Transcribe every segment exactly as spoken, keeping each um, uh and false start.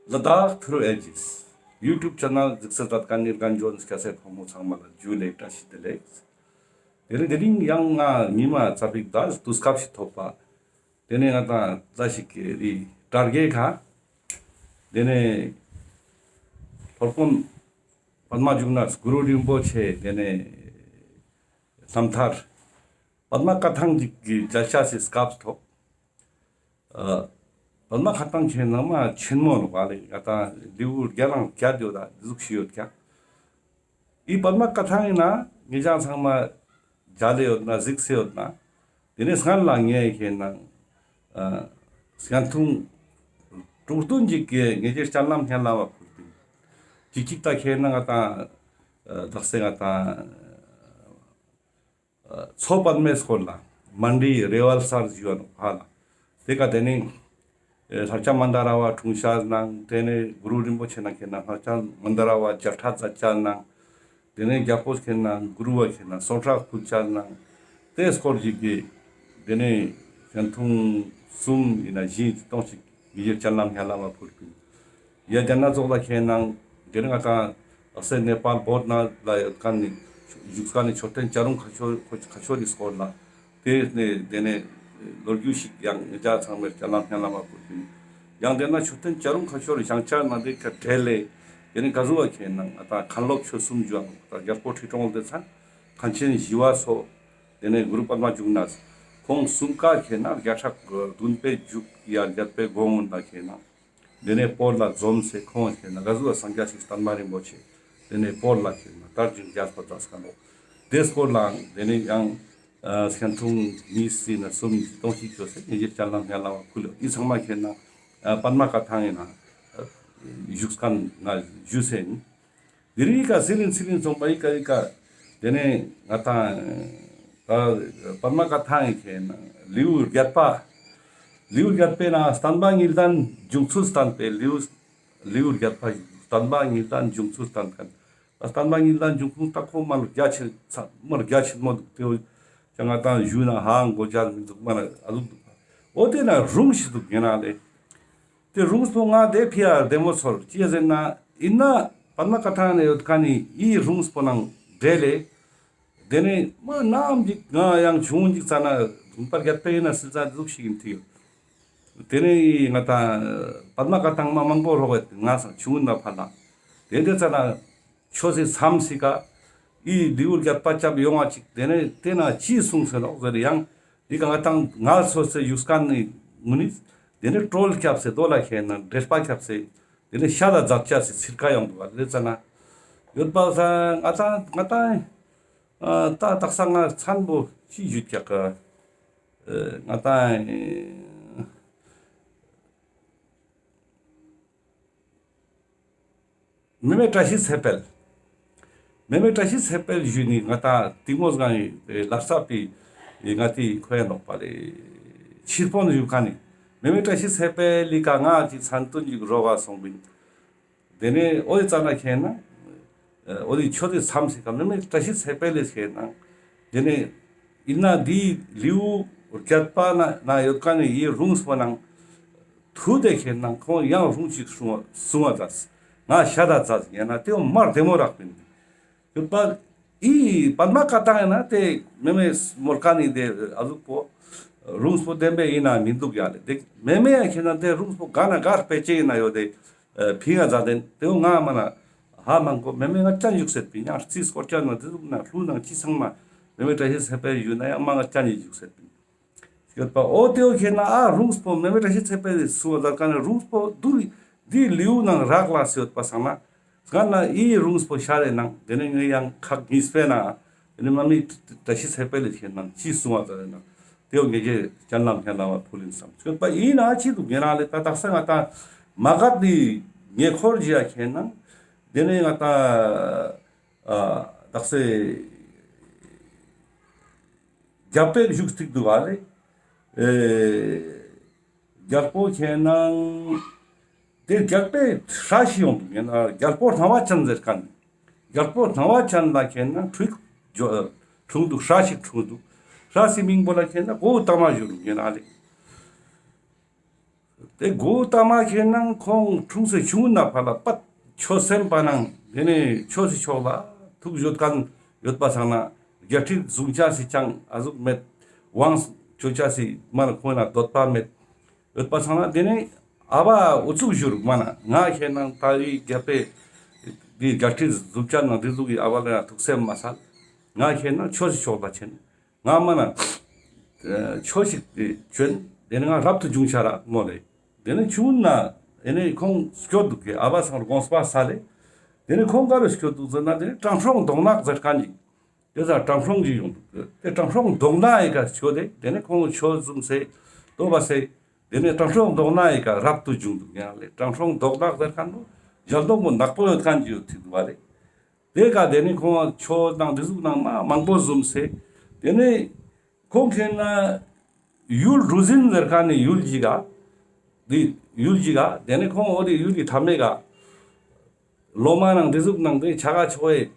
ལ་དྭགས་ཐུརུ་ཨེ་ཇིས་ཡུ་ཊུབ་ཆེ་ནལ་གཟིགས་སེ་ཛད་ཁན་ནི་རྒན་གཞོན་སྐྱ་སེར་ཕོ་མོ་ཚང་མ་ལ་ཇུ་ལེ་བཀྲ་ཤིས་བདེ་ལེགས། དེ་རིང་དེ་རིང་ཡང་ང་ཉི་མ་ཙ་པིག་དང་དུས་སྐབས་ཤིག་ཐོབ་པ། དེ་ནས་ང་དང་ཙ་ཞིག་གི་རི་དྲ་རྒྱའི་ཁ། དེ་ནས་སློབ་དཔོན་པདྨ་འབྱུང་གནས་གུ་རུ་རིན་པོ་ཆེ་དེ་ནས་རྣམ་ཐར་པདྨ་བཀའ་ཐང་ཅིག་གི་མཇལ་ཆ་སི་སྐབས་ཐོབ། ཨ། པདྨ་བཀའ་ཐང་ཁེ་ནང་མ་ཆེན་མོ་ནོག་པ་ལེ། ང་དང་ལེའུ་བརྒྱ་ནང་བརྒྱད་ཡོད་ད་འདི་ཟུག་ཤིག་ཡོད་ཀྱག། འི་པདྨ་བཀའ་ཐང་ཨིན་ན་ངེ་ཅག་ཚང་མ་མཇལ་ལེ་ཡོད་ན་གཟིགས་སེ་ཡོད་ན། དེ་ནས་སྔར་ལ་ངས་ཁེ་ནང་ཨ་སྐྱན་ཐུང་དྲུག་བདུན་ཅིག་གི་ངེ་ཅག་སྤྱན་ལམ་སྙན་ལམ་བ་ཕུལ་ཏེ། ཅིག་ཅིག་ད་ཁེ་ནང་ང་དང་ཨ་དག་སེ་ང་དང་མཚོ་པདྨའི་སྐོར་ལ་མན་དི་རེ་ཝལ་སར་ཞུ་བ་ནོག་ཧ་ལ། དེ་ཀ་དེ་ནི་ལྷ་ལྕམ་མན་དཱ་ར་བ་འཁྲུངས་ཤག་ནང་དེ་ནས་གུ་རུ་རིན་པོ་ཆེ་ནང་ཁེ་ནང་ལྷ་ལྕམ་མན་དཱ་ར་བ་བརྒྱ་ཕྲག་མཛད་ཤག་ནང་དེ་ནས་རྒྱལ་པོ་ཁེ་ནང་གུ་རུ་བ་ཁེ་ནང་སོ་ཁྲག་ཕུལ་ཤག་ནང་དེ་སྐོར་ཞིག་གི་དེ་ནས་སྐྱན་ཐུང་གསུམ་ཡིན་ན་བཞི་སྟོང་ཞིག་ཡིད་ཆེས་སྤྱན་ལམ་སྙན་ལམ་བ་ཕུལ་པིན། ཡ་རྒྱ་ནག་ཙོགས་ལ་ཁེ་ནང་དེ་རིང་ང་དང་ཨ་སེ་ནེ་པཱལ་བོད་ནང་ལ་ཡོད་ཁན་ནི་བཞུགས་ཁན་ནི་མཆོད་རྟེན་བྱ་རུང་ཁ་ཤོར་ཁ་ཤོར་རི་སྐོར་ལ་དེ་ནས་དེ་ནས་ལོ་རྒྱུས་ཤིག་ཡང་ངེ་ཅག་ཚང་མས་སྤྱན་ལམ་སྙན་ལམ་བ་ཕུལ་པིན། ཡང་དེ་ན་མཆོད་རྟེན་བྱ་རུང་ཁ་ཤོར་རི་བཞེངས་ཆ་ནང་དེ་ཁ་བྲལ་ལེ་དེ་ནས་ག་ཟུག་བ་ཁེ་ནང་ང་དང་མཁན་སློབ་ཆོས་གསུམ་བྱོན་ནོག་ད་རྒྱལ་པོ་ཁྲི་སྲོང་ལྡེ་བཙན་མཁན་ཆེན་ཞི་བ་འཚོ་དེ་ནས་གུ་རུ་པདྨ་འབྱུང་གནས་ཁོང་གསུམ་ཀ་ཁེ་ནང་བརྒྱ་ཕྲག་བདུན་པའི་མཇུག་ཡ་བརྒྱད་པའི་གོང་ལ་ཁེ་ནང་དེ་ནས་བོད་ལ་འཛོམས་སེ་ཁོང་ཁེ་ནང་ག་ཟུག་སངས་རྒྱས་སི་བསྟན་པ་རིན་པོ་ཆེ་དེ་ནས་བོད་ལ་ཁེ་ནང་དར་ཞིང་རྒྱས་པ་མཛད་ས་ནོག། དེ་སྐོར་ལའང་དེ་ནས་ཡང་ཨ་སྐྱན་ཐུང་གཉིས་ཡིན་ན་གསུམ་ཡིན་ན་སྟོང་ཞིག་བཅོས་སེ་ངེ་ཅག་སྤྱན་ལམ་སྙན་ལམ་བ་ཕུལ་ལོ། འི་ཚང་མ་ཁེ་ནང་ཨ་པདྨ་བཀའ་ཐང་ཡིན་ན་ཨ་བཞུགས་ཁན་ང་ཞུས་སེ་ཡིན། དེ་རིང་ཀ་སི་ལིན་སི་ལིན་ཚོང་པ་ཡི་ཀ་ཡི་ཀ་དེ་ནས་ང་དང་ད་པདྨ་བཀའ་ཐང་ཡི་ཁེ་ནང་ལེའུ་བརྒྱད་པ། ལེའུ་བརྒྱད་པའི་ནང་བསྟན་པ་ཉིད་ལྡན་འབྱུང་ཚུལ་བསྟན་པའི་ལེའུ། ལེའུ་བརྒྱད་པ་བསྟན་པ་ཉིད་ལྡན་འབྱུང་ཚུལ་བསྟན་ཁན། བསྟན་པ་ཉིད་ལྡན་འབྱུང་ཁུངས་ད་ཁོ་མ་ལ་རྒྱ་ཆེ་ཚ་མ་ལ་རྒྱ་ཆེན་མོ་འདུག། དེ་བོ་ཅང་ང་དང་ཞུས་ན་ཧ་གོ་ཅ་མི་འདུག་མ་ལ་ཨ་ལུག་འདུག། འོ་དེ་ན་རུང་ཞིག་འདུག་ཡིན་ན་ལེ། དེ་རུང་སྤོ་ང་དེ་ཕི་ཡ་བདེ་མོ་ཚོར་ཅི་ཟེར་ན་ཡིན་ན་པདྨ་བཀའ་ཐང་ནས་ཡོད་ཁན་ནི་འི་རུང་སྤོ་ནང་འབྲེལ་ལེ། དེ་ནས་མ་ནམ་ཅིག་ང་ཡང་ཆུང་ཅིག་ཙ་ན་དགོན་པ་རྒྱབ་པེ་ཡིན་ན་སིལ་ཙ་ཟུག་ཞིག་ཡིན་ཐིག་ཡོད། དེ་ནས་ང་དང་པདྨ་བཀའ་ཐང་མ་མང་པོ་རོགས་ཡོད་ང་སང་ཆུང་ན་ཕ་ལ། དེ་དེ་ཙ་ན་ཆོས་སི་མཚམས་སི་ཀ་འི་ལེའུ་བརྒྱད་པ་ཅབ་ཡོང་བ་ཅིག་དེ་ནས་དེ་ན་ཅི་གསུངས་ཟེར་ནོག་ཟེར་ཡང་འི་ཀ་ང་དང་ང་ཚོ་སེ་ཡུག་སྐན་ནི་མུ་ནི་དེ་ནས་ཀྲོལ་ཁྱབ་སེ་དོ་ལ་ཁེ་ན་འདྲེས་པ་ཁྱབ་སེ་དེ་ནས་ཤ་ལ་ཛབ་ཅ་སེ་ཚིར་ཀ་ཡོང་འདུག་བ་དེ་ཙ་ན་ཡོད་པ་ས་ང་དང་ང་དང་ཨ་ད་དག་ས་ང་མཚན་པོ་ཅི་ཞུ་ཀྱག་ག་ང་དང་མེ་མེ་བཀྲ་ཤིས་ཚེ་འཕེལ། མེ་མེ་བཀྲ་ཤིས་ཚེ་འཕེལ་ཞུས་ནི་ང་དང་གཏིང་མོ་སྒང་ཡི་ལར་ས་པི་ང་དེ་ཁོ་ཡ་ནོག་པ་ལེ། ཕྱིར་ཕོན་ཞུ་ཁན་ནི་མེ་མེ་བཀྲ་ཤིས་ཚེ་འཕེལ་ལི་ཀ་ང་ཅིག་མཚན་དོན་ཅིག་རོགས་ག་སོང་པིན། དེ་ནས་འོ་དེ་ཙ་ན་ཁེ་ན་འོ་དེ་ཆོས་དེ་མཚམས་སི་ཀ་མེ་མེ་བཀྲ་ཤིས་ཚེ་འཕེལ་ལེ་ཁེ་ན་དེ་ནས་ཡིན་ན་འི་ལེའུ་བརྒྱད་པ་ན་ན་ཡོད་ཁན་ནི་འི་རུང་སྤོ་ནང་ཐུག་དེ་ཁེ་ན་ཁོང་ཡང་རུང་ཅིག་གསུང་བ་གསུང་བ་ཙ་ང་ཤ་ད་ཙ་ཡིན་ན་དེ་བོ་མ་བདེ་མོ་རག་པིན། ཡོད་པ། འི་པདྨ་བཀའ་ཐང་ཡིན་ན་དེ་མེ་མེ་མོལ་ཁན་ནི་དེ་ཨ་ཟུག་པོ་རུང་སྤོ་བདེན་པའི་ཡིན་ན་མི་འདུག་ཡ་ལེ། དེ་མེ་མེ་ཡ་ཁེ་ན་དེ་རུང་སྤོ་ག་ན་གར་སྤེ་ཅེ་ཡིན་ན་ཡོད་དེ་ཕི་ང་ཛ་དེན་དེ་བོ་ང་མ་ན་ཧ་མང་གོ། མེ་མེ་ང་ཅན་ཡུག་སེད་པིན། ཡང་རྩིས་སྐོར་ཅན་ན་དེ་ཟུག་ན་ལྷུ་ནང་ཅི་ཚང་མ་མེ་མེ་བཀྲ་ཤིས་ཚེ་འཕེལ་ཡུག་ན་ཡང་མ་ང་ཅན་ཡུག་སེད་པིན། ཡོད་པ། འོ་དེ་བོ་ཁེ་ན་ཨ་རུང་སྤོ་མེ་མེ་བཀྲ་ཤིས་ཚེ་འཕེལ་ལི་སུ་བ་ཟར་ཀ་ན་རུང་སྤོ་དུ་འི་ལེའུ་ནང་རག་ལ་སེ་ཡོད་པ་སང་ན་སྔ་ན་འི་རུང་སྤོ་ཤར་རེ་ནང་དེ་ནས་ངས་ཡང་ཁག་གཉིས་པའི་ནང་དེ་ནས་མ་མེ་བཀྲ་ཤིས་ཚེ་འཕེལ་ལི་ཁེ་ན་ཅི་གསུང་བ་ཟེར་ན་དེ་བོ་ངེ་ཅག་སྤྱན་ལམ་སྙན་ལམ་བ་ཕུལ་ཡིན་བསམ། ཡོད་པ། ཡིན་ན་ཅི་འདུག་ཡིན་ན་ལེ་ད་དག་ས་ང་དང་མ་ག་དེ་ཉེ་འཁོར་ཞིག་ཡ་ཁེ་ན་དེ་ནས་ང་དང་ཨ་དག་ས་རྒྱལ་པོའི་བཞུགས་ཐིག་འདུག་ག་ལེ། ཨེ་རྒྱལ་པོ་ཁེ་ན་དེ་རྒྱལ་པོའི་སྲས་ཤིག་ཡོང་འདུག་ཡིན་ན་རྒྱལ་པོ་སྣང་བ་ཅན་ཟེར་ཁན། རྒྱལ་པོ་སྣང་བ་ཅན་ལ་ཁེ་ན་འཁྲུངས་འཁྲུངས་འདུག། སྲས་ཤིག་འཁྲུངས་འདུག། སྲས་སི་མིང་པོ་ལ་ཁེ་ན་གོའུ་ཏ་མ་ཞུ་རུ་ཡིན་ན་ལེ། ཏེ་གོ་ཏ་མ་ཁེ་ནང་ཁོང་ཁྲུངས་སེ་ཆུང་ངུན་ན་ཕར་ལ་པད་ཆོས་སེམས་པ་ནང་ཏེ་ནེ་ཆོས་སི་ཕྱོགས་ལ་ཐུགས་ཡོད་ཁན་ཡོད་པ་སང་ན་རྒྱལ་ཁྲིམས་བཟུང་ཅེས་སི་ཅང་ཨ་ཟུག་མེད། དབང་ཅོ་ཅེས་སི་མ་ན་ཁོང་ན་འདོད་པ་མེད། ཡོད་པ་སང་ན་ཏེ་ནེ་ཨ་བ་འུ་ཚུགས་ཞུ་རུག་མ་ན་ང་ཁེ་ནང་ད་རེས་རྒྱལ་པོའི་ཏེ་རྒྱལ་ཁྲིམས་བཟུང་ཅེས་ནང་ཏེ་ཟུག་གི་ཨ་བ་ལ་ཡང་ཐུགས་སེམས་མ་སལ། ང་ཁེ་ནང་ཆོས་སི་ཕྱོགས་ལ་ཆེན། ང་མ་ན་ཆོས་ཤིག་ཅོན། ཏེ་ནེ་ང་རབ་ཏུ་བྱུང་ཆ་ར་མོ་ལེ། ཏེ་ནེ་ཆུང་ངུན་ན་ཏེ་ནེ་ཁོང་སྐྱོད་དུག་གི་ཨ་བ་སང་དགོངས་པ་སལ་ལེ། ཏེ་ནེ་ཁོང་ག་རུ་སྐྱོད་དུག་ཟེར་ན་ཏེ་ནེ་དྲང་སྲོང་མདོག་ནག་ཟེར་ཁན་ཅིག་ཏེ་ཟ་དྲང་སྲོང་ཅིག་ཡོང་དུག་གི། ཏེ་དྲང་སྲོང་མདོག་ནག་ཡི་ཀ་སྐྱོད་དེ་ཏེ་ནེ་ཁོང་ཆོས་ཟུམ་སེ་ཏོ་བ་སེ། ཏེ་ནེ་དྲང་སྲོང་མདོག་ནག་ཡི་ཀ་རབ་ཏུ་བྱུང་དུག་ཡང་ལེ། དྲང་སྲོང་མདོག་ནག་ཟེར་ཁན་བོ་ཞལ་མདོག་མོ་ནག་པོ་ཡོད་ཁན་ཅིག་ཡོད་ཐིག་དུག་བ་ལེ། ཏེ་ཀ་ཏེ་ནེ་ཁོང་ཆོས་དང་ཏེ་ཟུག་ནང་མ་མང་པོ་ཟུམ་སེ། ཏེ་ནེ་ཁོང་ཁེ་ན་ཡུལ་གྲུ་འཛིན་ཟེར་ཁན་ནི་ཡུལ་ཞིག་ག་ཏེ་ཡུལ་ཞིག་ག་ཏེ་ནེ་ཁོང་འོ་ཏེ་ཡུལ་གྱི་ཐ་མའི་ཀ་ལོ་མ་ནང་ཏེ་ཟུག་ནང་ཏེ་ཆ་ག་ཆོ་བའི་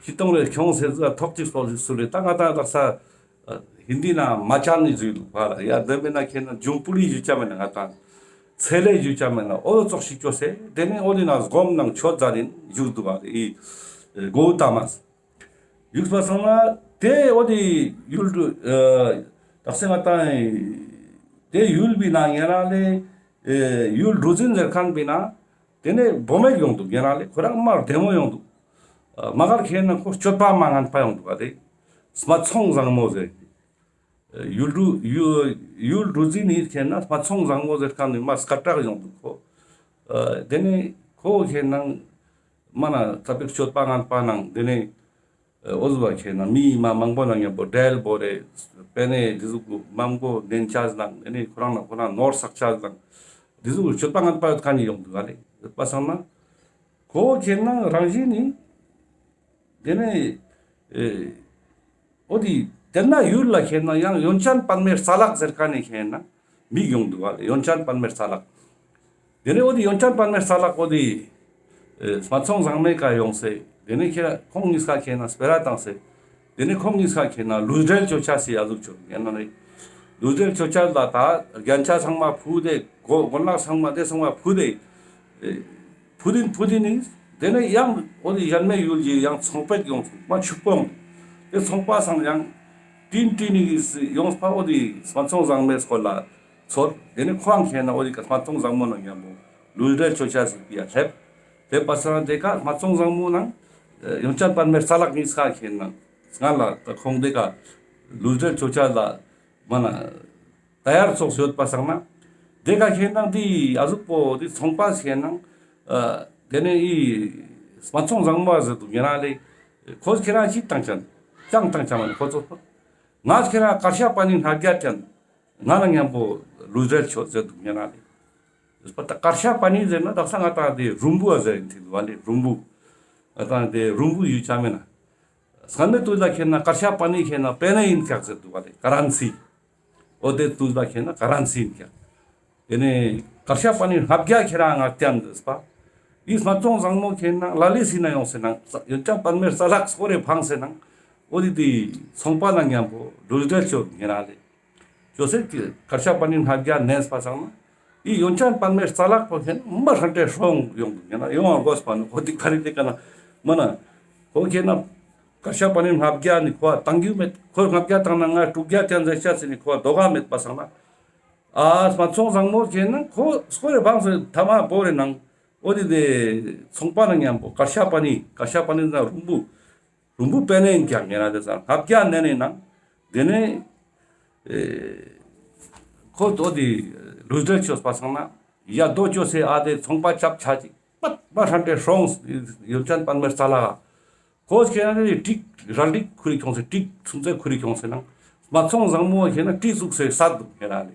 ཁྱི་སྟོང་རེ་ཁྱོང་སེ་ཟུག་ཐོག་ཅིག་སོ་ཞིག་སུ་རེ་ད་ང་ཏང་དག་ས་ཧིན་དི་ནང་མ་ཅན་ནི་ཟུག་ལུག་པ་ལ་ཡ་ཏེ་མེད་ན་ཁེ་ན་ཇུང་པུ་ལི་ཞུ་ཅ་མེད་ན་ང་ཏང་ཚེ་ལས་ཞུ་ཅ་མེད་ན་འོ་ཙོགས་ཤིག་ཅོ་སེ་ཏེ་ནེ་འོ་ཏེ་ན་སྒོམ་ནང་ཆོས་མཛད་དིན་བཞུགས་དུག་ག་ཨི་གོ་ཏ་མ་སི། བཞུགས་པ་སང་ན་ཏེ་འོ་ཏེ་ཡུལ་དུ་ཨ་དག་ས་ང་ཏང་ཏེ་ཡུལ་བི་ནང་ཉེ་རང་ལེ་ཨེ་ཡུལ་གྲུ་འཛིན་ཟེར་ཁན་བི་ནང་ཏེ་ནེ་བུ་མོ་ཞིག་ཡོང་དུག་ཉེ་རང་ལེ། ཁོ་རང་མ་བདེ་མོ་ཡོང་དུག་ཨ་མ་གར་ཁེ་ན་ཁོ་སྤྱོད་པ་མ་ངན་པ་ཡོང་དུག་ག་ཏེ་སྨད་འཚོང་བཟང་མོ་ཟེར་ཏེ། ཡུལ་གྲུ་ཡུལ་ཡུལ་གྲུ་འཛིན་ནི་ཁེ་ན་སྨད་འཚོང་བཟང་མོ་ཟེར་ཁན་ནི་མ་སྐད་གྲགས་ཡོང་དུག་ཁོ། ཨ་ཏེ་ནེ་ཁོ་ཁེ་ན་མ་ན་ད་པིག་སྤྱོད་པ་ངན་པ་ནང་ཏེ་ནེ་འོ་ཟུག་པ་ཁེ་ན་མི་མ་མང་པོ་ནང་ཉམ་པོ་འབྲེལ་བོ་རེ་པེ་ནེ་ཏེ་ཟུག་མང་པོ་ནན་ཆ་ནང་ཏེ་ནེ་ཁོ་རང་ན་ཁོ་རང་ནོར་བསགས་ཆ་ནང་ཏེ་ཟུག་སྤྱོད་པ་ངན་པ་ཡོད་ཁན་ནི་ཡོང་དུག་ག་ལེ། ཡོད་པ་སང་ན་ཁོ་ཁེ་ན་རང་བཞིན་ནི་ཏེ་ནེ་ཨེ་འོ་ཏེ་ཏེ་ན་ཡུལ་ལ་ཁེ་ན་ཡང་ཡོན་ཅན་པདྨའི་རྩ་ལག་ཟེར་ཁན་ནི་ཁེ་ན་མི་ཡོང་དུག་ག་ལེ། ཡོན་ཅན་པདྨའི་རྩ་ལག་ཏེ་ནེ་འོ་ཏེ་ཡོན་ཅན་པདྨའི་རྩ་ལག་འོ་ཏེ་ཨེ་སྨད་འཚོང་བཟང་མོའི་ཀ་ཡོང་སེ་ཏེ་ནེ་ཁེ་ན་ཁོང་གཉིས་ཀ་ཁེ་ན་སྤེ་ར་བཏང་སེ་ཏེ་ནེ་ཁོང་གཉིས་ཀ་ཁེ་ན་ལུས་འབྲེལ་ཅོ་ཅེས་སི་ཨ་ཟུག་ཅོ་ཡང་ན་ལེ། ལུས་འབྲེལ་ཅོ་ཅེས་ལ་ད་རྒྱན་ཆ་ཚང་མ་ཕུད་དེ་གོ་གོན་ལག་ཚང་མ་ཏེ་ཚང་མ་ཕུད་དེ་ཨེ་ཕུད་དིན་ཕུད་དིན་ནི་ཏེ་ནེ་ཡང་འོ་ཏེ་གཞན་མའི་ཡུལ་གྱི་ཡང་ཚོང་པ་ཡོང་མ་ཕྱུག་པོ་ཡོང་། ཏེ་ཚོང་པ་སང་ཡང་ཏིན་ཏིན་ནི་ཡོངས་པ་འོ་ཏེ་སྨད་འཚོང་བཟང་མོའི་སྐོར་ལ་ཚོར། ཏེ་ནེ་ཁོང་ཁེ་ན་འོ་ཏེ་ཀ་སྨད་འཚོང་བཟང་མོ་ནང་ཉམ་པོ་ལུས་འབྲེལ་ཅོ་ཅེས་སི་ཕི་ཡ་སླེབས། སླེབས་པ་སང་ཏེ་ཀ་སྨད་འཚོང་བཟང་མོ་ནང་ཡོན་ཅན་པདྨའི་རྩ་ལག་གཉིས་ཀ་ཁེ་ན་སྔ་ལ་ད་ཁོང་ཏེ་ཀ་ལུས་འབྲེལ་ཅོ་ཅེས་ལ་མ་ན་ཏ་ཡར་ཙོགས་ཡོད་པ་སང་ན། ཏེ་ཀ་ཁེ་ན་ཏེ་ཨ་ཟུག་པོ་ཏེ་ཚོང་པ་ཁེ་ན་ཨ་ཏེ་ནེ་ཨི་སྨད་འཚོང་བཟང་མོ་ཟེར་དུག་ཉེ་རང་ལེ། ཁོ་ཁེ་རང་ཅི་བཏང་ཅན་ཅང་བཏང་ཅན་མ་ནེ་ཁོ་ཚོ་ང་ཁེ་རང་ཀར་ཤ་པ་ནི་ནག་རྒྱ་ཅན་ང་ན་ཉམ་པོ་ལུས་འབྲེལ་ཅོ་ཟེར་དུག་ཉེ་རང་ལེ། ཀར་ཤ་པ་ནི་ཟེར་ན་དག་ས་ང་ཏང་ཏེ་རུམ་བུ་ཨ་ཟེར་ཡིན་ཐིག་དུག་བ་ལེ། རུམ་བུ་ང་ཏང་ཏེ་རུམ་བུ་ཡུ་ཅ་མེ་ན། སྔན་མེ་ཏུས་ལ་ཁེ་ན་ཀར་ཤ་པ་ནི་ཁེ་ན་པེ་ནེ་ཡིན་ཀྱག་ཟེར་དུག་བ་ལེ། ཀ་རན་སི། འོ་ཏེ་ཏུས་ལ་ཁེ་ན་ཀ་རན་སི་ཡིན་ཀྱག། ཏེ་ནེ་ཀར་ཤ་པ་ནི་ནག་རྒྱ་ཁེ་རང་ང་བསྟན་ཟེར་པ། ཨི་སྨད་འཚོང་བཟང་མོ་ཁེ་ན་ལ་ལི་སི་ན་ཡོང་སེ་ན་ཡོན་ཅན་པདྨའི་རྩ་ལག་སྐོར་རེ་ཕངས་སེ་ན་འོ་ཏེ་ཏེ་ཚོང་པ་ནང་ཉམ་པོ་ལུས་འབྲེལ་ཅོ་ཉེ་རང་ལེ། ཅོ་སེ་ཀར་ཤ་པ་ནི་ནག་རྒྱ་ནེན་པ་སང་ན། ཨི་ཡོན་ཅན་པདྨའི་རྩ་ལག་པོ་ཁེ་ན་མ་ཧྲན་ཏེ་ཧྲོང་ཡོང་དུག་ཉེ་རང་ཡོང་བ་གོས་པ་ནི་ཁོ་ཏེ་ཀ་རི་ཏེ་ཀ་ན་མ་ན། ཁོ་ཁེ་ན་ཀར་ཤ་པ་ནི་ནག་རྒྱ་ནི་ཁོ་བཏང་རྒྱུ་མེད། ཁོ་ནག་རྒྱ་བཏང་ན་ང་དྲུག་རྒྱ་ཏེ་ཟེར་ཅེས་སི་ནི་ཁོ་དོ་ག་མེད་པ་སང་ན། ཨ་སྨད་འཚོང་བཟང་མོ་ཁེ་ན་ཁོ་སྐོར་རེ་ཕངས་སེ་ཐ་མ་བོ་རེ་ནང་འོ་ཏེ་ཏེ་ཚོང་པ་ནང་ཉམ་པོ་ཀར་ཤ་པ་ནི་ཀར་ཤ་པ་ནི་ན་རུམ་བུ། རུམ་བུ་པེ་ནེ་ཡིན་ཀྱག་ཉེ་རང་ཏེ་ས་ནག་རྒྱ་ནེན་ནི་ནང་ཏེ་ནེ་ཨེ་ཁོ་འོ་ཏེ་ལུས་འབྲེལ་ཅོས་པ་སང་ན་ཡ་དོ་ཅོས་སེ་ཨ་ཏེ་ཚོང་པ་ཅབ་ཆ་ཅིག་པད་མ་ཧྲན་ཏེ་ཧྲོང་ཡོན་ཅན་པདྨའི་རྩ་ལག་ཁོ་ཁེ་ན་ཏེ་ཏིག་རལ་གྲི་ཁུ་རི་ཁྱོངས་སེ་ཏིག་ཚུན་ཚེ་ཁུ་རི་ཁྱོངས་སེ་ནང་སྨད་འཚོང་བཟང་མོ་ཁེ་ན་ཏིག་ཟུག་སེ་སད་དུག་ཉེ་རང་ལེ།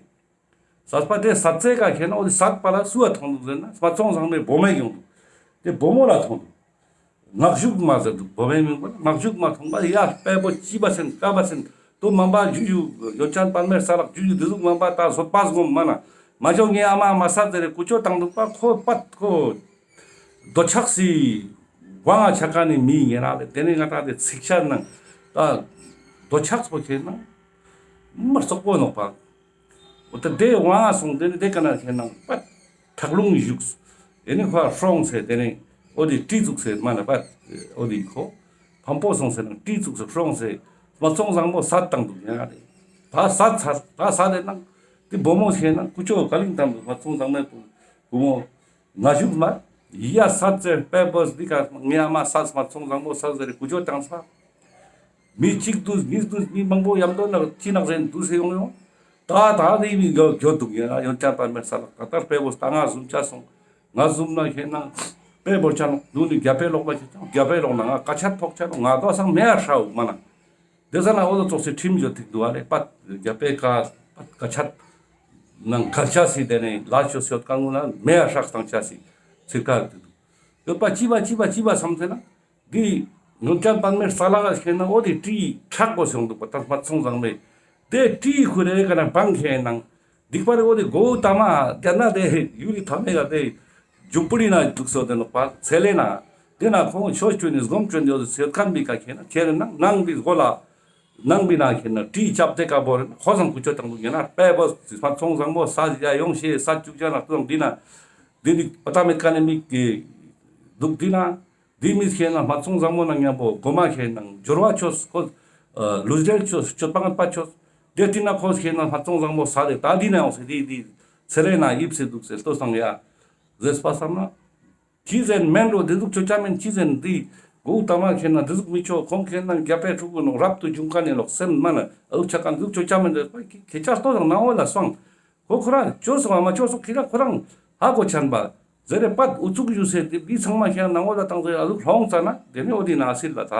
སད་པ་ཏེ་སད་ཚེ་ཀ་ཁེ་ན་འོ་ཏེ་སད་པ་ལ་སུ་ལ་ཐོང་དུག་ཟེར་ན་སྨད་འཚོང་བཟང་མོའི་བུ་མོ་ཡོང་དུག། ཏེ་བུ་མོ་ལ་ཐོང་དུག། ངག་གཞུག་མ་ཟེར་དུག་བུ་མོའི་མིང་པོ་ལ་ངག་གཞུག་མ་ཐོང་པ་ཡ་དཔེ་པོ་ཅི་པ་སེན་ཀ་པ་སེན་དོ་མ་པ་ཇུ་ཇུ་ཡོན་ཅན་པདྨའི་རྩ་ལག་ཇུ་ཇུ་ཏེ་ཟུག་མ་པ་ད་བཟོད་པ་སྒོམ་མ་ན་མ་ཇོ་ངའི་ཨ་མ་མ་སད་ཟེར་རེ་ཀུ་ཅོ་བཏང་དུག་པ་ཁོ་པད་ཁོ་འདོད་ཆགས་སི་དབང་ང་ཆ་ཁན་ནི་མི་ཉེ་རང་ལེ། ཏེ་ནེ་ང་ཏང་ཏེ་ཚིག་ཤད་ནང་ད་འདོད་ཆགས་པོ་ཁེ་ན་མ་རྩོག་པོ་ནོག་པ། འོ་ད་དེ་དབང་སོང་དེ་ནི་དེ་ཀ་ན་ཁེ་ནང་པད་ཁྲག་རླུང་བཞུགས། དེ་ནི་ཁོ་ཧྲོང་སེ་དེ་ནི་འོ་དེ་གྲི་བཙུགས་སེ་མ་ན་པད་འོ་དེ་ཁོ་ཕམ་པོ་སོང་སེ་ནང་གྲི་བཙུགས་སེ་ཧྲོང་སེ་སྨད་འཚོང་བཟང་མོ་སད་བཏང་འདུག་ཡ་རེད། ད་སད་ཚར་ད་སད་དེ་ནང་དེ་བུ་མོ་ཁེ་ནང་ཀུ་ཅོ་ག་ལིང་བཏང་འདུག་སྨད་འཚོང་བཟང་མོའི་བུ་མོ། ན་ཞུགས་མ། ཡ་སད་ཟེར་པེ་བོས་འདི་ཀ་ངའི་ཨ་མ་སད་སྨད་འཚོང་བཟང་མོ་སད་ཟེར་ཀུ་ཅོ་བཏང་ས། མི་གཅིག་འདུས་མི་འདུས་མི་མང་པོ་ཡམ་དོ་ནག་ཅི་ནག་ཟེར་འདུས་སེ་ཡོང་ཡོང་། ད་ད་ནི་མི་གོ་གྱོད་འདུག་ཡ་ཡོན་ཅན་པ་མེད་ས་ལག་ད་ལྟར་པེ་བོས་ད་ང་ཟུམ་ཆ་སོང་། ང་ཟུམ་ན་ཁེ་ན་པེ་བོ་ཆ་ནོག་འདུག་ནི་རྒྱ་པེ་ལོག་ལ་ཁེ་ཆ་རྒྱ་པེ་ལོག་ན་ང་ཀ་ཆད་ཕོག་ཆ་ནོག་ང་དོ་སང་མེ་ཨ་ཧྲའུ་མ་ན། དེ་ཟ་ན་འོ་དོ་ཙོགས་སེ་ཁྲིམས་ཡོད་ཐིག་འདུག་ཨ་ལེ་པད་རྒྱ་པེ་ཀ་པད་ཀ་ཆད་ནང་གལ་ཆ་སི་དེ་ནས་ལ་ཆོས་ཡོད་ཀ་ངུ་ན་མེ་ཨ་ཧྲག་སྟངས་ཆ་སི་ཚིར་ཀ་ཡོད་འདུག་ཡོད་པ་ཅི་བ་ཅི་བ་ཅི་བ་བསམ་ཚེ་ན་འདི་ནོར་ཅན་པན་མེར་ས་ལ་ག་ཤེ་ན་འོ་དེ་ཀྲི་ཁྲག་གོ་སོང་འདུག་པ་ད་སྨད་འཚོང་བཟང་མེ་དེ་ཀྲི་ཁུ་རེ་ཀ་ན་བང་ཁེ་ནང་སྡིག་པ་རེ་འོ་དེ་གོ་ཏ་མ་རྒྱ་ན་དེ་ཡུ་རི་ཐ་མེ་ག་དེ་ཇུག་པུ་རི་ན་འདུག་སོ་དེ་ནོག་པ་ཚེ་ལེ་ན་དེ་ན་ཁོང་ཆོས་ཅོ་ནི་སྒོམ་ཅོ་ནི་ཡོད་ཚེ་ཁན་བི་ཀ་ཁེ་ན་ཁེ་རེ་ན་ནང་བི་སྒོ་ལ་ནང་བི་ན་ཁེ་ན་ཀྲི་ཅབ་དེ་ཀ་བོ་རེ་ན་ཁོ་སང་ཀུ་ཅོ་ཏང་འདུག་ཡ་ན་པེ་བོ་སྨད་འཚོང་བཟང་མོ་ས་ཡ་ཡོང་ཤེ་ས་ཅུག་ཅ་ན་ཏུ་དང་འདི་ན་འདི་ནི་པ་ཏ་མེད་ཀ་ནེ་མི་ཀེ་འདུག་འདི་ན། འདི་མི་ཁེ་ན་སྨད་འཚོང་བཟང་མོ་ནང་མཉམ་པོ་གོ་མ་ཁེ་ནང་འབྱོར་བ་ཆོས་ཁོ་ལུས་འབྲེལ་ཆོས་སྤྱོད་པ་ངན་པ་ཆོས། དེ་ཏི་ན་ཁོ་ཁེ་ན་སྨད་འཚོང་བཟང་མོ་ས་དེ་ད་འདི་ན་ཡོང་སེ་འདི་འདི་ཚེ་རེ་ན་ཡིབ་སེ་འདུག་སེ་ལྟོས་སང་ཡ་ཟེར་པ་སང་ན། ཅི་ཟེར་མེན་རོ་འདི་ཟུག་ཅོ་ཅ་མེན་ཅི་ཟེར་འདི་གོ་ཏ་མ་ཁེ་ན་འདི་ཟུག་མི་ཆོ་ཁོང་ཁེ་ན་རྒྱ་པེ་ཕྲུ་གུ་ནོག་རབ་ཏུ་བྱུང་ཁན་ནི་ལོག་སེམས་མ་ན་ཨ་ལུ་ཆ་ཁན་འདི་ཟུག་ཅོ་ཅ་མེན་ཟེར་པ་ཁེ་ཆ་ལྟོས་སང་ན་འོ་ལ་སོང་། ཁོ་ཁོ་རང་ཅོ་སོང་བ་མ་ཅོ་སོང་ཁྱེད་རང་ཁོ་རང་ཧ་གོ་ཆན་པ། ཟེར་རེ་པད་ཨུ་ཚུགས་ཡུ་སེ་དེ་མི་ཚང་མ་ཁྱེད་རང་ནང་འོ་ལ་བཏང་ཟེར་ཨ་ལུ་ལྷོང་ཙ་ན་དེ་ནས་འོ་དེ་ན་སིལ་ལ་ད།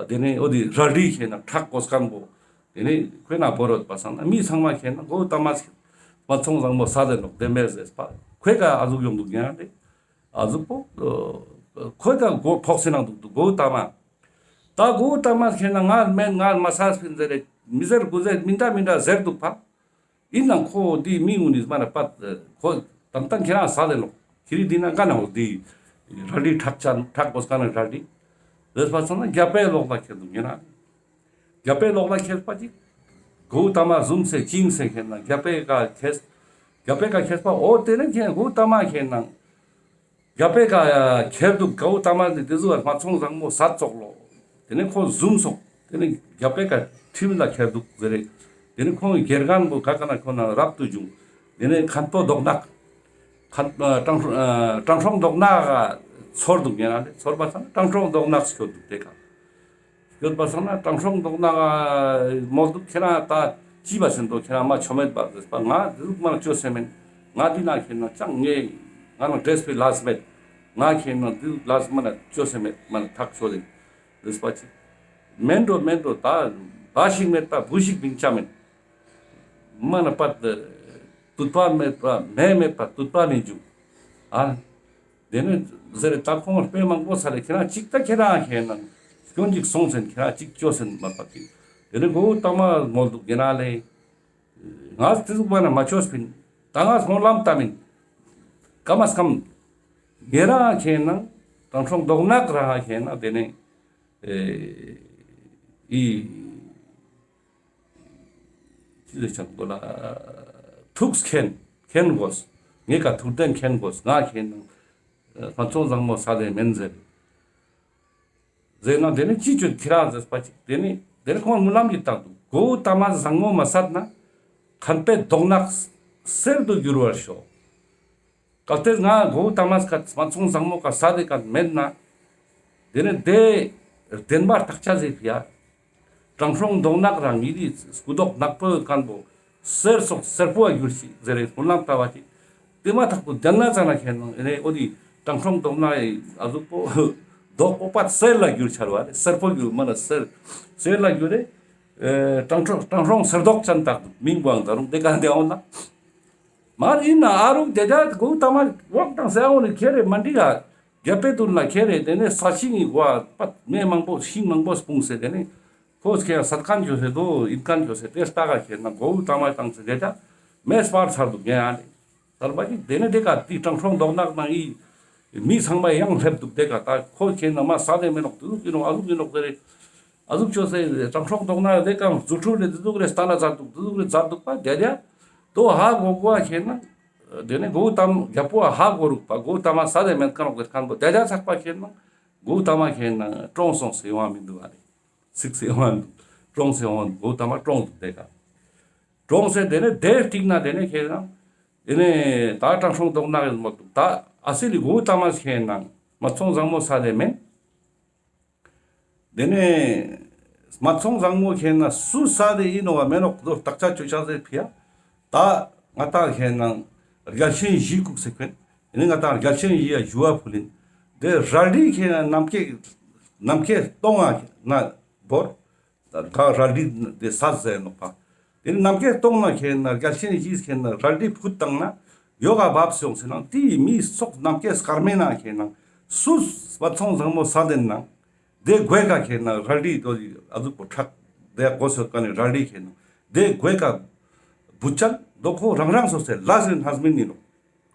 དེ་ནས་འོ་དེ་རལ་གྲི་ཁྱེད་ན་ཁྲག་གོ་སྐམ་པོ། དེ་ནས་ཁོས་ན་བོ་རོད་པ་སང་ན་མི་ཚང་མ་ཁྱེད་ན་གོ་ཏ་མ་སྨད་འཚོང་བཟང་མོ་ས་དེ་ནོག་དེ་མེད་ཟེར་པ། ཁོས་ཀ་ཨ་ཟུག་ཡོང་འདུག་ཡང་དེ། ཨ་ཟུག་པོ། ཁོས་ཀ་གོ་ཕོག་སེ་ནང་འདུག་འདུག་གོ་ཏ་མ། ད་གོ་ཏ་མ་ཁྱེད་ན་ངར་མེན་ངར་མ་ས་སྤིན་ཟེར་རེ་མི་ཟེར་གུ་ཟེར་མི་འདྲ་མི་འདྲ་ཟེར་འདུག་པ། ཨིན་ནང་ཁོ་འདི་མི་ངུ་ནི་མ་ན་པད་ཁོ་ཏན་ཏན་ཁྱེད་རང་ས་ལེ་ལོ། ཁྱེད་རི་འདི་ན་ག་ན་འོ་འདི་རལ་གྲི་ཁྲག་ཅན་ཁྲག་གོ་སྐ་ན་རལ་གྲི། རེས་པ་སང་ན་རྒྱ་པའི་ལོག་ལ་ཁྱེར་འདུག་ཡིན་ན། རྒྱ་པའི་ལོག་ལ་ཁྱེར་པ་ཅིག་གོ་ཏ་མ་ཟུམ་སེ་ཅིང་སེ་ཁྱེར་ན་རྒྱ་པའི་ཀ་ཁྱེར། རྒྱ་པའི་ཀ་ཁྱེར་པ་འོ་དེ་ནས་ཁྱེར་གོ་ཏ་མ་ཁྱེར་ན། རྒྱ་པའི་ཀ་ཁྱེར་འདུག་གོ་ཏ་མ་ནི་དེ་ཟུ་བ་སྨད་འཚོང་བཟང་མོ་ས་ཙོག་ལོ། དེ་ནས་ཁོ་ཟུམ་སོང་། དེ་ནས་རྒྱ་པའི་ཀ་ཁྲིམས་ལ་ཁྱེར་འདུག་ཟེར་རེ། དེ་ནས་ཁོང་གི་དགེ་རྒན་པོ་ག་ཀ་ན་ཁོ་ན་རབ་ཏུ་བྱུང་། དེ་ནས་མཁན་པོ་མདོག་ནག་མཁན་ཀྲང་ཀྲང་ཧྲོང་མདོག་ནག་ཚོར་འདུག་ཡིན་ན་ཚོར་པ་སང་ཀྲང་ཧྲོང་མདོག་ནག་སྐྱོད་འདུག་དེ་ཀ། ཡོད་པ་སང་ན་ཀྲང་ཧྲོང་མདོག་ནག་མོལ་འདུག་ཁྱེད་རང་ད་ཅི་བ་ཟེར་འདུག་ཁྱེད་རང་མ་ཆོ་མེད་པ་ཟེར་པ་ང་འདི་ཟུག་མ་ན་ཅོ་སེ་མེད། ང་འདི་ན་ཁྱེད་ན་ཅང་ངེ་ང་ན་འདྲེས་པའི་ལས་མེད། ང་ཁྱེད་ན་འདི་ལས་མ་ན་ཅོ་སེ་མེད་མ་ན་ཐག་ཆོད་ལེ་ཟེར་པ་ཅིག་མེན་འགྲོ་མེན་འགྲོ་ད་བ་ཞིག་མེད་པ་བུ་ཞིག་བིང་ཆ་མེད། མ་ན་པ་དུད་པ་མེད་པ་མེ་མེད་པ་དུད་པ་མི་འཇུག་ཨ། དེ་ནས་ཟེར་ད་ཁོང་དཔེ་མང་པོ་ས་ལེ་ཁྱེད་རང་གཅིག་ད་ཁྱེད་རང་ཁྱེད་ན་སྐྱོན་ཅིག་སོང་ཟེར་ཁྱེད་རང་གཅིག་ཅོ་ཟེར་མ་པ་ཅིག་དེ་ནས་གོ་ཏ་མ་མོལ་འདུག་ཡིན་ན་ལེ། ང་དེ་ཟུག་པ་ན་མ་ཅོས་པིན། ད་ང་སྨོན་ལམ་བཏབ་མིན། ཀ་མ་སྐམ། ངེ་རང་ཁྱེད་ན་ཀྲང་ཧྲོང་མདོག་ནག་རང་ཁྱེད་ན་དེ་ནས་ཨེ་ཨི་ཅི་ཟེར་ཆག་གོ་ལ་ཐུགས་མཁྱེན་མཁྱེན་དགོས། ངེ་ཀ་ཐུགས་བདེན་མཁྱེན་དགོས། ང་ཁྱེད་ན་སྨད་འཚོང་བཟང་མོ་ས་ལེ་མེན་ཟེར། ཟེར་ན་དེ་ནི་ཅི་ཅོ་ཁྱེད་རང་ཟེར་པ་ཅིག་དེ་ནི་དེ་ནི་ཁོང་སྨོན་ལམ་གྱི་རྟགས་འདུག་གོ་ཏ་མ་བཟང་མོ་མ་སད་ན་མཁན་པོའི་མདོག་ནག་གསེར་དུ་འགྱུར་བར་ཤོག་གལ་ཏེ་ང་གོ་ཏ་མ་སྐད་སྨད་འཚོང་བཟང་མོ་ཀ་ས་དེ་ཀ་མེད་ན། དེ་ནི་དེ་བདེན་པ་བརྟག་དཔྱད་ཟེར་ཕི་ཡ། ཀྲང་ཧྲོང་མདོག་ནག་རང་ཉིད་དེ་སྐུ་མདོག་ནག་པོའི་མཁན་པོ་གསེར་སོགས་སེར་པོ་འ་གྱུར་ཅིག་ཟེར་རེ་སྨོན་ལམ་བཏབ་པ་ཅིག་དེ་མ་ཐག་ཏུ་དེ་ན་ཙ་ན་ཁྱེད་ནང་ཨེ་ནས་འོ་དེ་ཀྲང་ཧྲོང་མདོག་ནག་ཨ་ཟུག་པོ་མདོག་པོ་པ་གསེར་ལ་གྱུར་ཆར་བ་རེ་སེར་པོ་གྱུར་མ་ན་གསེར་གསེར་ལ་གྱུར་རེ། ཀྲང་ཧྲོང་ཀྲང་ཧྲོང་གསེར་མདོག་ཅན་དག་མིང་བང་ད་རུང་དེ་ག་དེ་འོང་ན། མ་ཡིན་ན་ཨ་རུག་དེ་ད་གོ་ཏ་མ་འོག་དང་ཟེར་འོང་ནི་ཁྱེད་རེ་མ་འདི་ག་རྒྱ་པེ་དུན་ལ་ཁྱེད་རེ་དེ་ནས་ས་ཤིང་གི་བ་པད་མེ་མང་པོ་ཤིང་མང་པོ་སྤུངས་སེ་དེ་ནས་ཁོ་ཁྱེད་སད་མཁན་ཁྱོད་སེ་དོ་ཡིན་མཁན་ཁྱོད་སེ་དེ་ལྟ་ག་ཁྱེད་ན་གོ་ཏ་མ་བཏང་སེ་དེ་ད་མེ་སྤར་ཚར་འདུག་ངེ་ཨ་ནི་ཚར་བ་ཅིག་དེ་ནས་དེ་ག་དེ་ཀྲང་ཧྲོང་མདོག་ནག་ནང་ཡི་མི་ཚང་མ་ཡང་སླེབས་འདུག་དེ་ག་ད་ཁོ་ཁྱེད་ན་མ་ས་དེ་མེ་ནོག་དུ་ཡིན་ནོག་ཨ་ཟུག་ཡིན་ནོག་ཟེར་རེ། ཨ་ཟུག་ཆོས་སེ་ཀྲང་ཧྲོང་མདོག་ནག་དེ་ཀ་རྫུ་འཕྲུལ་ལས་དེ་ཟུག་རེ་སྟན་ན་མཛད་འདུག་དེ་ཟུག་རེ་མཛད་འདུག་པ་དེ་དེ། དོ་ཧ་གོ་གོ་ཁེ་ན་དེ་ནེ་གོའུ་ཏམ་རྒྱལ་པོ་ཧ་གོ་རུག་པ་གོའུ་ཏ་མ་སད་དེ་མེན་ཁན་ནོག་ཁན་པོ་དེ་ལ་ཚག་པ་ཁེ་ན་གོའུ་ཏ་མ་ཁེ་ན་གྲོངས་སོང་སེ་ཡོང་བ་མི་འདུག་ག་ལེ། ཚིག་སེ་ཡོང་བ་མི་འདུག་གྲོངས་སེ་ཡོང་བ་གོའུ་ཏ་མ་གྲོངས་འདུག་དེ་ཀ་གྲོངས་སེ་དེ་ནེ་དེ་སྟིང་ནེ་དེ་ནེ་ཁེ་ན་དེ་ནེ་ད་དྲང་སྲོང་མདོག་ནག་ཡོད་མོ་འདུག་ད་ཨ་སི་ལི་གོའུ་ཏ་མ་ཁེ་ན་སྨད་འཚོང་བཟང་མོ་སད་དེ་མེན། དེ་ནེ་སྨད་འཚོང་བཟང་མོ་ཁེ་ན་སུ་སད་དེ་ཨིན་ནོག་ག་མེན་ནོག་དོ་བརྟག་དཔྱད་ཅོ་ཅེས་སི་ཕི་ཡ། ད་ང་ཏང་ཁེ་ན་རྒྱལ་ཆེན་བཞི་ཁུག་སེ་ཁོན། ཨེ་ནེ་ང་ཏང་རྒྱལ་ཆེན་བཞི་ཡ་ཞུ་བ་ཕུལ་ཨིན། དེ་རལ་གྲི་ཁེ་ན་ནམ་མཁའི་ནམ་མཁའི་སྟོང་ང་ན་བོར། ད་རལ་གྲི་དེ་སད་ཟེར་ནོག་པ། དེ་ནེ་ནམ་མཁའི་སྟོང་ན་ཁེ་ན་རྒྱལ་ཆེན་བཞི་ཁེ་ན་རལ་གྲི་ཕུད་བཏང་ན་ཡོག་ག་བབས་སེ་ཡོང་སེ་ན་དེ་མིའི་ཚོགས་ནམ་མཁའི་སྐར་མའི་ནང་ཁེ་ན་སུ་སྨད་འཚོང་བཟང་མོ་སད་དེ་ན་དེ་གོའི་ཀ་ཁེ་ན་རལ་གྲི་དོ་ཨ་ཟུག་པོ་ཁྲག་དེ་གོས་སེ་ཀ་ནེ་རལ་གྲི་ཁེ་ན་དེ་གོའི་ཀ་བུད་ཅན་དོ་ཁོ་རང་རང་སོ་སོའི་ལས་རིན་ཧ་ཟ་མིན་ནི་ནོག་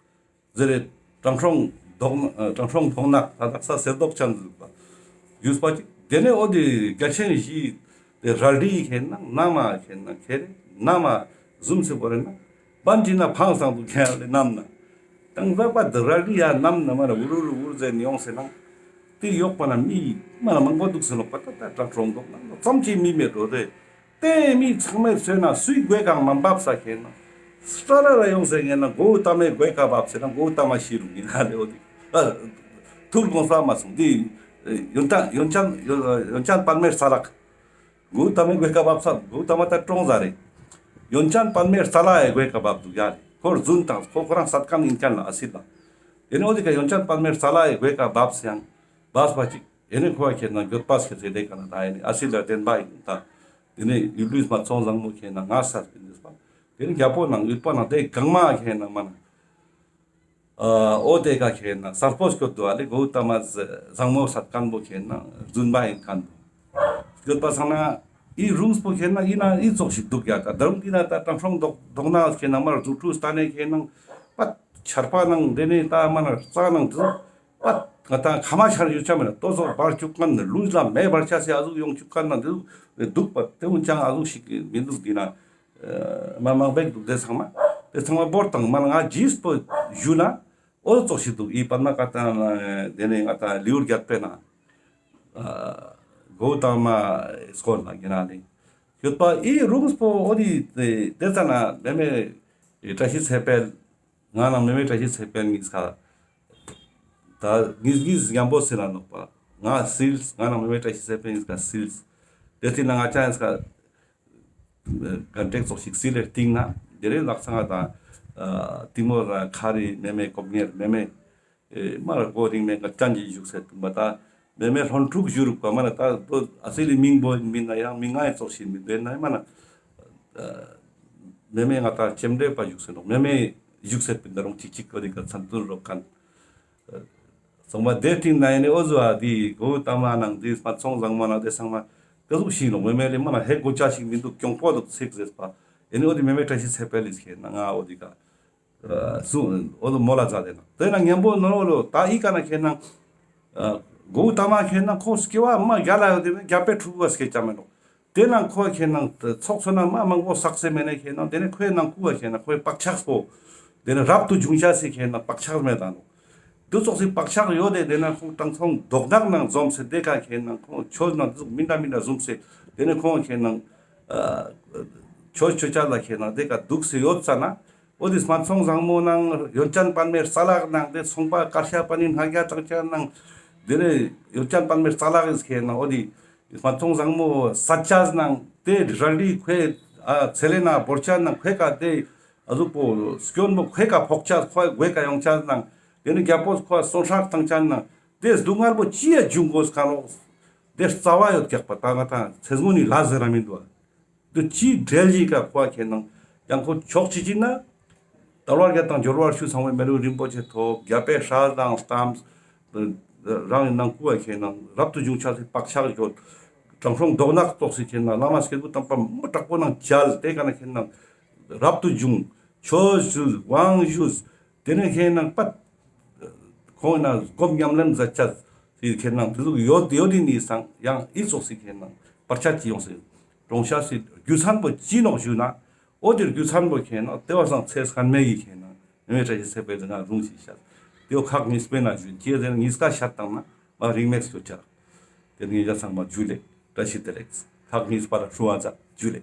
ཟེར་རེ་དྲང་སྲོང་མདོག་ནག་ཨ་དྲང་སྲོང་མདོག་ནག་ད་དག་ས་གསེར་མདོག་ཅན་ཟེར་བ་ཡུས་པ་ཅིག་དེ་ནེ་འོ་དེ་རྒྱལ་ཆེན་བཞི་དེ་རལ་གྲི་ཁེ་ན་ནམ་མཁའ་ཁེ་ན་ཁེ་རེ་ནམ་མཁའ་ཟུམ་སེ་བོར་རེ་ན་པན་ཅི་ན་ཕང་སང་དུག་ཁེ་ཡ་ལེ་ནམ་ན་དང་ཟག་པ་དེ་རལ་གྲི་ཡ་ནམ་ན་མ་ན་འུར་འུར་འུར་ཟེར་ནེ་ཡོང་སེ་ན་དེ་ཡོག་པ་ན་མི་མ་ན་མང་པོ་དུག་སེ་ནོག་པ། ད་ད་དྲང་སྲོང་མདོག་ནག་ཙམ་ཅིག་མི་མེད་འགྲོ་རེ། དེ་མི་ཚང་མའི་ཚོད་ན་སུའི་གོའི་ཀ་མ་བབས་ས་ཁེ་ན། སྤྲ་ར་ར་ཡོང་སེ་ངེ་ན་གོའུ་ཏ་མའི་གོའི་ཀ་བབས་སེ་ན་གོའུ་ཏ་མ་ཤི་རུག་ཨིན་ན་ལེ་འོ་དེ། ཨ་ཐུར་གོང་ས་མ་སོང་དེ། ཡོན་ཏན་ཡོན་ཅན་ཡོན་ཅན་པདྨའི་རྩ་ལག་གོའུ་ཏ་མའི་གོའི་ཀ་བབས་ས་གོའུ་ཏ་མ་ད་གྲོངས་ཟ་རེ། ཡོན་ཅན་པདྨའི་རྩ་ལག་གི་གོའི་ཀ་བབས་དུག་ཡ་ལེ། ཁོ་རྫུན་དང་ཁོ་ཁོ་རང་སད་ཁན་ཨིན་ཁན་ལ་ཨ་སི་ལ། དེ་ནེ་འོ་དེ་ཀ་ཡོན་ཅན་པདྨའི་རྩ་ལག་གི་གོའི་ཀ་བབས་སེ་ཡང་བབས་པ་ཅིག་དེ་ནེ་ཁོ་བ་ཁེ་ན་འགྱོད་པ་སྐྱེས་སེ་དེ་ཀ་ན་ད་ཨེ་ནེ་ཨ་སི་ལ་བདེན་པ་ཨིན་ད། དེ་ནེ་ཡུལ་ལུས་སྨད་འཚོང་བཟང་མོ་ཁེ་ན་ང་སད་པིན་ཟེར་བ། དེ་ནེ་རྒྱལ་པོ་ནང་ཡུལ་པ་ནང་དེ་གང་མ་ཁེ་ན་མ་ན། ཨ་འོ་དེ་ཀ་ཁེ་ན་གསལ་པོ་སྐྱོད་དུག་ཨ་ལེ། གོའུ་ཏ་མ་བཟང་མོ་སད་ཁན་པོ་ཁེ་ན་རྫུན་པ་ཨིན་ཁན་པོ། སྐྱོད་པ་སང་ན་ཨི་རུམ་པོ་ཁེ་ན་ཨི་ན་ཨི་ཙོགས་ཤིག་དུག་ཡ་ད་ད་རུང་ཨི་ན་ད་དྲང་སྲོང་མདོག་མདོག་ནག་ཁེ་ན་མ་རྫུ་འཕྲུལ་ལྟ་ནེ་ཁེ་ན་པ་ཆར་པ་ནང་དེ་ནེ་ད་མ་ན་རྩྭ་ནང་དུག་པ་ང་ད་ཁ་མ་ཆར་ཡོད་ཆ་མེད་ན་ལྟོ་ཚོགས་འབར་བཅུག་ཁན་ནི་ལུས་ལ་མེ་འབར་ཆ་སེ་ཨ་ཟུག་ཡོང་བཅུག་ཁན་ན་དེ་ཟུག་དུག་པ། དེ་འུན་ཅང་ཨ་ཟུག་ཤིག་མི་དུག་དེ་ན། མ་མང་པོ་དུག་དེ་ཚང་མ། དེ་ཚང་མ་བོར་དང་མ་ང་ཇིས་པོ་ཞུ་ན་འོ་ཙོགས་ཤིག་དུག་ཨི་པདྨ་བཀའ་ཐང་དེ་ནེ་ང་ད་ལེའུ་བརྒྱད་པའི་ནང་གོའུ་ཏ་མའི་སྐོར་ལ་ཡིན་ན་ལེ། ཡོད་པ་ཨི་རུམ་པོ་འོ་དེ་དེ་ཙ་ན་མེ་མེ་བཀྲ་ཤིས་ཚེ་འཕེལ། ང་ནང་མེ་མེ་བཀྲ་ཤིས་ཚེ་འཕེལ་གཉིས་ཀ་ད་གཉིས་གཉིས་མཉམ་པོ་སིལ་ལ་ནོག་པ། ང་སིལ། ང་ནང་མེ་མེ་བཀྲ་ཤིས་ཚེ་འཕེལ་གཉིས་ཀ་སིལ། དེ་ཏེ་ན་ང་ཅག་གཉིས་ཀ་གན་ཏེག་ཙོགས་ཤིག་སིལ་ལེ་སྟིང་ན་དེ་རིང་ལག་ཚང་ང་ད་ཏིང་མོ་ར་ཁ་རི་མེ་མེ་ཀོབ་ཉེར་མེ་མེ་མ་ར་གོ་རིང་མེ་ང་ཅན་གྱི་བཞུགས་སེ་དུག་པ། ད་མེ་མེ་ལྷོན་ཕྲུག་བཞུགས་རུག་པ་མ་ན་ད་ཨ་སི་ལི་མིང་བོ་མིན་ན་ཡང་མིང་ང་ཡི་ཙོགས་ཤིག་མི་དོན་ན་མ་ན། མེ་མེ་ང་ད་ལྕེ་འབྲས་པ་བཞུགས་སེ་ནོག་མེ་མེ་བཞུགས་སེ་པིན་ད་རུང་ཅིག་ཅིག་གོ་རི་ཀ་ཚན་ཏུར་རོག་ཁན། སོང་པ་དེ་སྟིང་ན་ཡིན་ནི་འོ་ཟུ་ཨ་དེ་གོའུ་ཏ་མ་ནང་དེ་སྨད་འཚོང་བཟང་མོ་ནང་དེ་ཚང་མ་ཀ་ཟུག་ཤིག་ནོག་མེ་མེ་ལེ་མ་ན་ཧེ་གོ་ཅ་ཞིག་མི་དུག་གྱོང་པོ་དུག་ཚིག་ཟེར་པ། ཡིན་ནི་འོ་དེ་མེ་མེ་བཀྲ་ཤིས་ཚེ་འཕེལ་ལིས་ཁེ་ན་ང་འོ་དེ་ཀ་སུ་འོ་དེ་མོ་ལ་ཛ་དེ་ན་དེ་ན་ཉམ་པོ་ནོ་ལོ་ད་ཨི་ཀ་ན་ཁེ་ན་གོའུ་ཏ་མ་ཁེ་ན་ཁོང་སྐྱེ་བ་མ་རྒྱ་ལ་ཡོད་དེ་རྒྱ་པའི་ཕྲུ་གུ་སྐྱེ་ཅ་མེ་ནོག་དེ་ནང་ཁོ་ཁེ་ན་ཚོགས་སོ་ན་མ་མང་པོ་བསགས་སེ་མེད་ནེ་ཁེ་ན་དེ་ནེ་ཁོའི་ནང་ཁུ་བ་ཁེ་ན་ཁོའི་བག་ཆགས་པོ་དེ་ནེ་རབ་ཏུ་བྱུང་ཆ་སི་ཁེ་ན་བག་ཆགས་མེད་དང་ནོག་དེ་ཙོགས་སི་བག་ཆགས་ཡོད་དེ་དེ་ནེ་ཁོང་དྲང་སྲོང་མདོག་ནག་ནང་འཛོམས་སེ་དེ་ཀ་ཁེ་ན་ཁོང་ཆོས་ནང་དུག་མི་འདྲ་མི་འདྲ་འཛོམས་སེ་དེ་ནེ་ཁོང་ཁེ་ན་ཆོས་ཆོས་ཆ་ལ་ཁེ་ན་དེ་ཀ་དུག་སེ་ཡོད་ཙ་ན། འོ་དེ་སྨད་འཚོང་བཟང་མོ་ནང་ཡོན་ཅན་པདྨའི་རྩ་ལག་ནང་དེ་ཚོང་པ་དཀར་ཤ་པ་ནི་ཧ་རྒྱ་ཙང་ཅན་ནང་དེ་ནེ་ཡོན་ཅན་པདྨའི་རྩ་ལག་ཨིས་ཁེ་ན་འོ་དེ་སྨད་འཚོང་བཟང་མོ་སད་ཅས་ནང་དེ་རལ་གྲི་ཁོའི་ཨ་ཚེ་ལེ་ན་བོར་ཅས་ནང་ཁོའི་ཀ་དེ་ཨ་ཟུག་པོ་སྐྱོན་པོ་ཁོའི་ཀ་ཕོག་ཅས་ཁོའི་གོའི་ཀ་ཡོང་ཅས་ནང་དེ་ནེ་རྒྱལ་པོ་ཁོ་སོན་ཧྲག་བཏང་ཅས་ནང་དེ་སྡུག་བསྔལ་པོ་ཅི་ཡ་འབྱུང་དགོས་ཀ་ནོག་དེ་རྩ་བ་ཡོད་ཀྱག་པ་ད་ང་ད་ཚེ་སྔོན་ནི་ལས་ཟེར་ར་མི་དུག་ཨ། དུ་ཅི་འབྲེལ་ཞིག་ག་ཁོ་ཁེ་ན་ཡང་ཁོ་ཕྱོགས་གཅིག་ཅིག་ན་དལ་བ་བརྒྱད་དང་འབྱོར་བ་བཅུ་ཚང་བའི་མི་ལུས་རིན་པོ་ཆེ་ཐོབ། རྒྱལ་པོའི་སྲས་དང་ལྟམས། རང་གི་ནང་ཁུ་བ་ཁེ་ན་རབ་ཏུ་བྱུང་ཆ་སི་བག་ཆགས་ཡོད། དྲང་སྲོང་མདོག་ནག་ཙོགས་སི་ཁེ་ན་བླ་མ་སྐྱེས་བུ་དམ་པ་མི་དྲག་པོ་ནང་མཇལ། དེ་ཀ་ན་ཁེ་ན་རབ་ཏུ་བྱུང་ཆོས་ཞུས་དབང་ཞུས། དེ་ནེ་ཁེ་ན་པད་ཁོང་ན་སྒོམ་ཉམས་ལེན་མཛད་ཅས་སི་ཁེ་ན་དེ་ཟུག་ཡོད་ཡོད་དེ་ནི་སང་ཡང་ཨི་ཙོགས་སི་ཁེ་ན་བར་ཆད་ཅི་ཡོང་སྲིད། གྲོང་ཤ་སི་རྒྱུ་མཚན་པོ་ཅི་ནོག་ཞུ་ན། འོ་དེ་རྒྱུ་མཚན་པོ་ཁེ་ན་དེ་བ་སང་ཚེ་སྔན་མའི་གི་ཁེ་ན་ཉི་མའི་བཀྲ་ཤིས་ཚེ་དཔལ་དེ་ང་རུང་ཞིག་ཤད། དེ་བོ་ཁག་གཉིས་པའི་ནང་ཞུ་ཅེས་ཟེར་ན་གཉིས་ཀ་ཤད་བཏང་ན་མ་རིང་མེད་སྐྱོ་ཆ། དེ་ནི་ཡ་ཚང་མ་ཇུ་ལེ། བཀྲ་ཤིས་བདེ་ལེགས། ཁག་གཉིས་པ་ལ་ཧྲུ་བ་ཛ་ཇུ་ལེ།